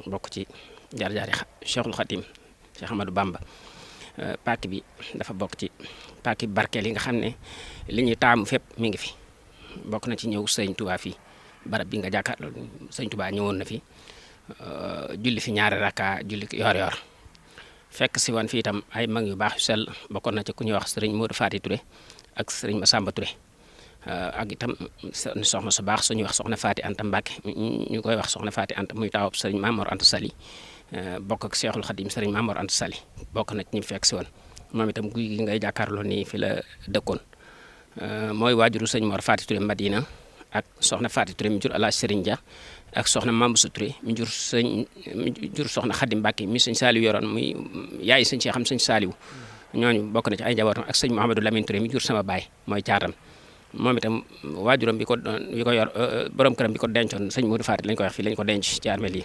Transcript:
bokk ci jaar-jaari Cheikhul Khadim Cheikh Ahmadou Bamba. pàkk bi dafa bokk ci pàkk barkeel yi nga xam ne li ñuy taamu fépp mi ngi fi bokk na ci ñëw sëñ Touba fii barab bi nga jàkkaarloo sëñ Touba ñëwoon na fi julli fi ñaari rakka julli yor-yor fekk si woon fii itam ay mag yu baax yu sell bokkoon na ci ku ñuy wax sëriñ Modou Fati Touré ak sëriñ Massamba Touré ak itam soxna su baax suñuy wax soxna Fati Anta Mbacke ñu koy wax soxna Fati Anta muy taawub sëriñ Mamor Anta Sali bokk ak Cheikhul Khadim sëriñ Mamor Anta Sali bokk na ci ñu fekk si woon moom itam guy gi ngay jàkkaarloo nii fi la dëkkoon mooy waajuru sëñ Mor Fati Touré Madina ak soxna Fati Touré mi jur Alaaji Sëriñ Dia ak soxna Mamboussa Touré mi jur soxna Khadim Mbacke mi sëñ Saliou yoroon muy yaay sëñ Cheikh xam sëñ Saliou ñooñu bokk na ci ay njabootam ak sëñ Mouhamadou Lamine Touré mi jur sama baay mooy caatam moom itam waajuram bi ko yor borom këram bi ko dencoon sëñ Modou Fati lañ ko wax fii lañ ko denc ci armeel yi